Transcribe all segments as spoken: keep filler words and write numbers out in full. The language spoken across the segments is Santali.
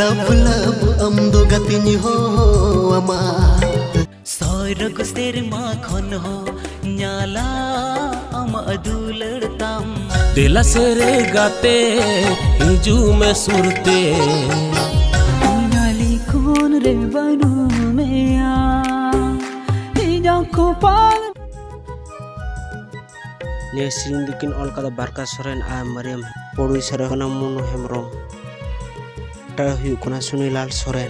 ᱞᱟᱵ ᱞᱟᱵ ᱟᱢ ᱫᱚ ᱜᱟᱛᱮᱧ ᱦᱚᱦᱚ ᱟᱢᱟ᱾ ᱥᱚᱭᱨᱚᱜ ᱥᱮᱨᱢᱟ ᱠᱷᱚᱱ ᱦᱚᱸ ᱧᱟᱞᱟ ᱟᱢᱟᱜ ᱫᱩᱞᱟᱹᱲ ᱛᱟᱢ᱾ ᱫᱮᱞᱟ ᱥᱮᱨᱮ ᱜᱟᱛᱮ, ᱦᱤᱡᱩᱜ ᱢᱮ ᱥᱩᱨᱛᱮ᱾ ᱧᱟᱞᱤ ᱠᱷᱚᱱ ᱨᱮ ᱵᱟᱹᱱᱩᱜ ᱢᱮᱭᱟ, ᱤᱧᱟᱹᱜ ᱠᱚᱯᱟᱞ᱾ ᱱᱤᱭᱟᱹ ᱥᱮᱨᱮᱧ ᱫᱚᱠᱤᱱ ᱚᱞ ᱠᱟᱫᱟ ᱵᱟᱨᱠᱟ ᱥᱚᱨᱮᱱ ᱟᱨ ᱢᱟᱨᱤᱭᱟᱢ᱾ ᱯᱨᱚᱰᱭᱩᱥᱟᱨ ᱠᱟᱱᱟ ᱢᱩᱱᱩ ᱦᱮᱢᱵᱨᱚᱢ᱾ ᱰᱟᱭᱨᱮᱠᱴᱚᱨ ᱦᱩᱭᱩᱜ ᱠᱟᱱᱟ ᱥᱩᱱᱤᱞᱟᱞ ᱥᱚᱨᱮᱱ᱾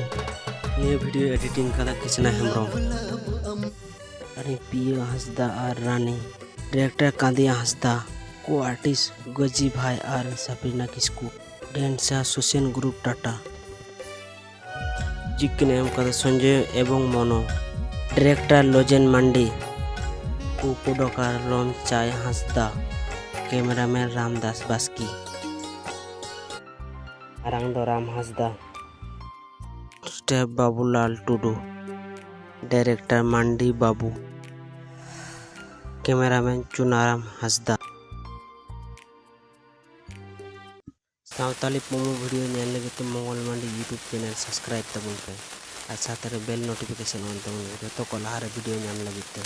ᱱᱤᱭᱟᱹ ᱵᱷᱤᱰᱤᱭᱳ ᱮᱰᱤᱴᱤᱝ ᱠᱟᱫᱟ ᱠᱤᱥᱱᱟ ᱦᱮᱢᱵᱨᱚᱢ᱾ ᱟᱨ ᱯᱤᱭᱟᱹ ᱦᱟᱸᱥᱫᱟ ᱟᱨ ᱨᱟᱱᱤ᱾ ᱰᱟᱭᱨᱮᱠᱴᱚᱨ ᱠᱟᱸᱫᱤᱭᱟ ᱦᱟᱸᱥᱫᱟ᱾ ᱠᱳ ᱟᱨᱴᱤᱥᱴ ᱜᱚᱡᱤ ᱵᱷᱟᱭ ᱟᱨ ᱥᱟᱵᱨᱤᱱᱟ ᱠᱤᱥᱠᱩ᱾ ᱰᱮᱱᱥᱟᱨ ᱥᱩᱥᱮᱱ ᱜᱨᱩᱯ ᱴᱟᱴᱟ᱾ ᱢᱤᱣᱡᱤᱠ ᱠᱤᱱ ᱮᱢ ᱠᱟᱫᱟ ᱥᱚᱧᱡᱚᱭ ᱮᱵᱚᱝ ᱢᱚᱱᱳ᱾ ᱰᱤᱨᱮᱠᱴᱚᱨ ᱞᱚᱡᱮᱱ ᱢᱟᱱᱰᱤ᱾ ᱠᱳ ᱯᱨᱚᱰᱩᱥᱟᱨ ᱨᱚᱢᱪᱟᱭ ᱦᱟᱸᱥᱫᱟ᱾ ᱠᱮᱢᱮᱨᱟᱢᱮᱱ ᱨᱟᱢᱫᱟᱥ ᱵᱟᱥᱠᱤ᱾ ᱟᱨᱟᱝ ᱫᱚ ᱨᱟᱢ ᱦᱟᱸᱥᱫᱟ᱾ ᱥᱴᱮᱯ ᱵᱟᱵᱩᱞᱟᱞ ᱴᱩᱰᱩ᱾ ᱰᱤᱨᱮᱠᱴᱚᱨ ᱢᱟᱱᱰᱤ ᱵᱟᱵᱩ᱾ ᱠᱮᱢᱮᱨᱟᱢᱮᱱ ᱪᱩᱱᱟᱨᱟᱢ ᱦᱟᱸᱥᱫᱟ᱾ ᱥᱟᱶᱛᱟᱞᱤ ᱯᱨᱳᱢᱳ ᱵᱷᱤᱰᱤᱭᱳ ᱧᱮᱞ ᱞᱟᱹᱜᱤᱫ ᱛᱮ ᱢᱚᱝᱜᱚᱞ ᱢᱟᱱᱰᱤ YouTube ᱪᱮᱱᱮᱞ ᱥᱟᱵᱥᱠᱨᱟᱭᱤᱵ ᱛᱟᱵᱚᱱ ᱯᱮ ᱟᱨ ᱥᱟᱶᱛᱮ ᱨᱮ ᱵᱮᱞ ᱱᱳᱴᱤᱯᱷᱤᱠᱮᱥᱚᱱ ᱚᱱ ᱛᱟᱵᱚᱱ ᱯᱮ, ᱡᱚᱛᱚ ᱠᱚ ᱞᱟᱦᱟ ᱨᱮ ᱵᱷᱤᱰᱤᱭᱳ ᱧᱟᱢ ᱞᱟᱹᱜᱤᱫ ᱛᱮ᱾